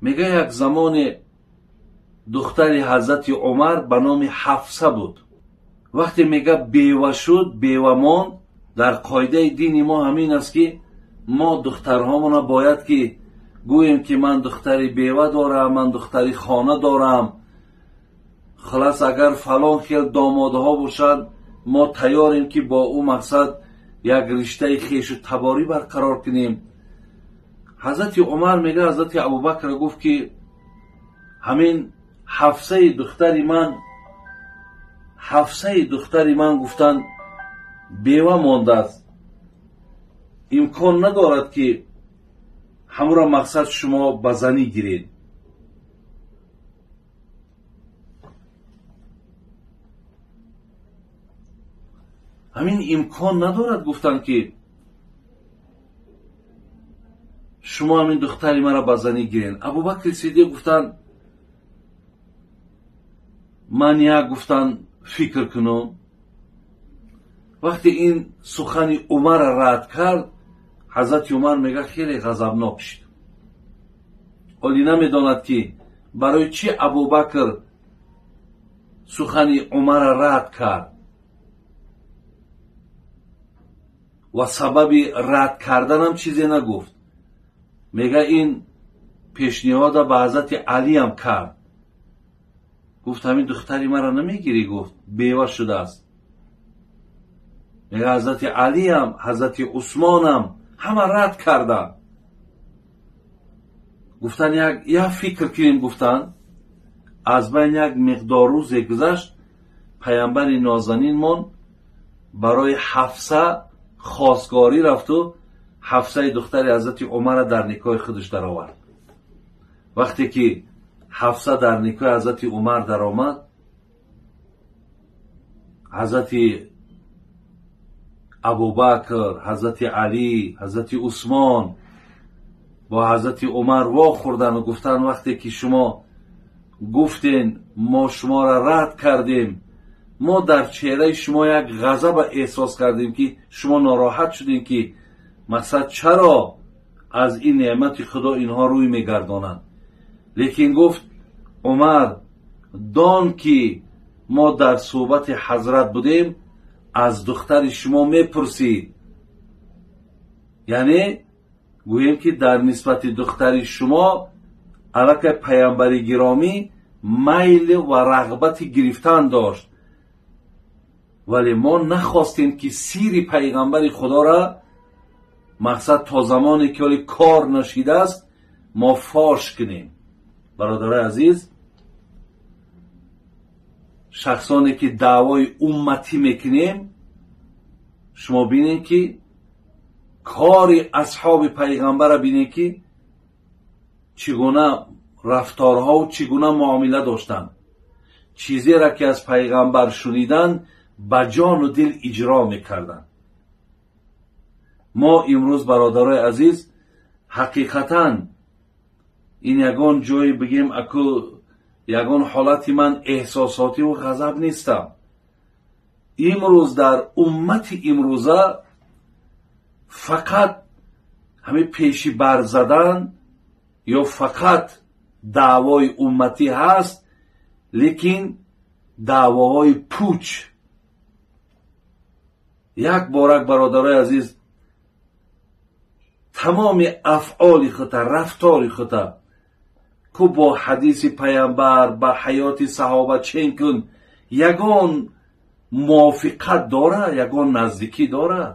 Мега як замоне духтари ҳазрати Умар ба номи Ҳафса буд. Вақте мега бева шуд, бева монд, дар қоидаи дини мо ҳамин аст ки мо духтарҳомона бояд ки гӯем ки ман духтари бева дорам, ман духтари хона дорам. Хулас агар фалон хел домодҳо бошанд, мо тайёрем ки бо ӯ мақсад як риштаи хешу таборӣ барқарор кунем. Ҳазрати Умар мега ҳазрати Абубакр гуфт ки ҳамин Ҳафсаи духтари ман, Ҳафсаи духтари ман гуфтанд бева мондааст, имкон надорад ки ҳамура мақсад шумо ба занӣ гиред. Ҳамин имкон надорад гуфтанд ки шумо ҳамин духтари маро ба занӣ гиред. Абубакри Сиддиқ гуфтанд ман як гуфтанд фикр кунам. Вақте ин сухани Умарро рад кард, ҳазрати Умар мега хеле ғазабнок шуд. Ҳолӣ намедонад ки барои чӣ Абубакр сухани Умарро рад кард ва сабаби рад карданам чизе нагуфт. Мега ин пешниҳода ба ҳазрати Алиам кард. Гуфт ҳамин духтари маро намегирӣ? Гуфт бева шудааст. Мега ҳазрати Алиам, ҳазрати Усмонам ҳама рад карданд. Гуфтан як фикр кунем, гуфтанд аз байн як миқдор рӯзе гузашт, паямбари нозанинмон барои Ҳафса хостгорӣ рафту Ҳафсаи духтари ҳазрати Умарро дар никоҳи худаш даровард. Вақте ки Ҳафса дар никоҳи ҳазрати Умар даромад, ҳазрати Абубакр, ҳазрати Алӣ, ҳазрати Усмон бо ҳазрати Умар вохӯрданду гуфтанд вақте ки шумо гуфтен мо шуморо рад кардем, мо дар чеҳраи шумо як ғазаба эҳсос кардем ки шумо нороҳат шудем ки мақсад чаро аз ин неъмати Худо инҳо рӯй мегардонанд. Лекин гуфт Умар дон ки мо дар суҳбати ҳазрат будем, аз духтари шумо мепурсид. Яъне гӯем ки дар нисбати духтари шумо аллакай паямбари гиромӣ майл ва рағбати гирифтан дошт, вале мо нахостем ки сири пайғамбари Худоро мақсад то замоне ки ҳоли кор нашидааст мо фош кунем. Бародарои азиз, шахсоне ки даъвои умматӣ мекунем, шумо бинед ки кори асҳоби пайғамбарро бинед ки чӣ гуна рафторҳову чӣ гуна муомила доштанд. Чизеро ки аз пайғамбар шуниданд ба ҷону дил иҷро мекарданд. Мо имрӯз бародарои азиз ҳақиқатан ин ягон ҷое бигем аку ягон ҳолати ман эҳсосотиву ғазаб нестам. Имрӯз дар уммати имрӯза фақат ҳамин пеши бар задан ё фақат даъвои умматӣ ҳаст, лекин даъвоҳои пуч. Як борак бародарои азиз тамоми афъоли хута, рафтори хута ку бо ҳадиси паямбар, ба ҳаёти саҳоба чен кун, ягон мувофиқат дора, ягон наздикӣ дора?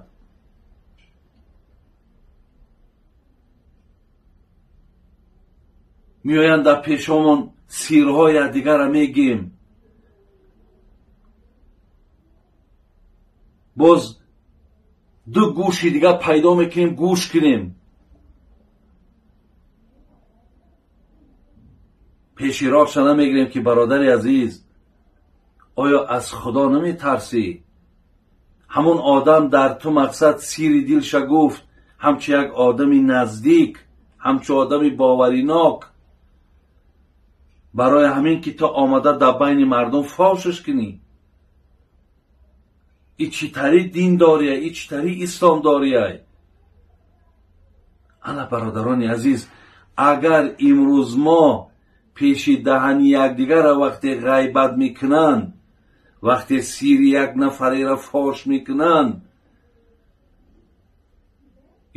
Меоянд дар пешомон сирҳои якдигарро мегӯем, боз ду гӯши дигар пайдо мекунем, гӯш кунем. Пеши роҳша намегирем ки бародари азиз, оё аз Худо наметарсӣ? Ҳамон одам дар ту мақсад сири дилша гуфт, ҳамчу як одами наздик, ҳамчу одами боваринок, барои ҳамин ки ту омада дар байни мардум фошш кунӣ. И чӣ тари дин дория, и чӣ тари ислом дория? Ана бародарони азиз, Агар имрӯз мо пеши даҳани якдигарро вақте ғайбат мекунанд, вақте сири як нафареро фош мекунанд,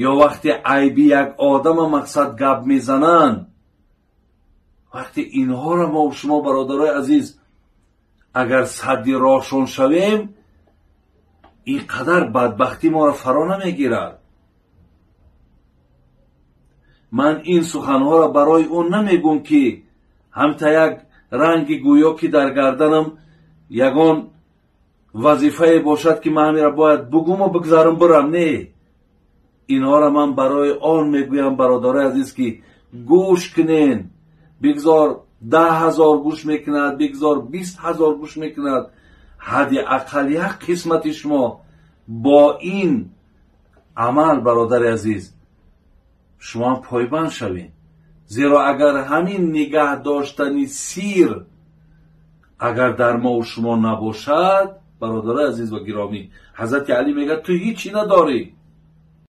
ё вақте айби як одама мақсад гап мезананд, вақте инҳоро мо шумо, бародарои азиз, агар садди роҳшон шавем, ин қадар бадбахтӣ моро фаро намегирад. Ман ин суханҳоро барои он намегӯм, ки ҳамта як ранги гӯё ки дар гарданам ягон вазифае бошад, ки ман ҳамира бояд бугуму бигзарам бирам. Не, инҳоро ман барои он мегӯям, бародарои азиз, ки гӯш кунен. Бигзор 10 000 гӯш мекунад, бигзор 20 000 гӯш мекунад, ҳадди ақал як қисмати шумо бо ин амал, бародари азиз, шумоам пойбанд шавед. Зеро агар ҳамин нигаҳ доштани сир агар дар мову шумо набошад, бародарои азиз ва гиромӣ, Ҳазрати Алӣ мегӯяд: ту ҳичи надорӣ.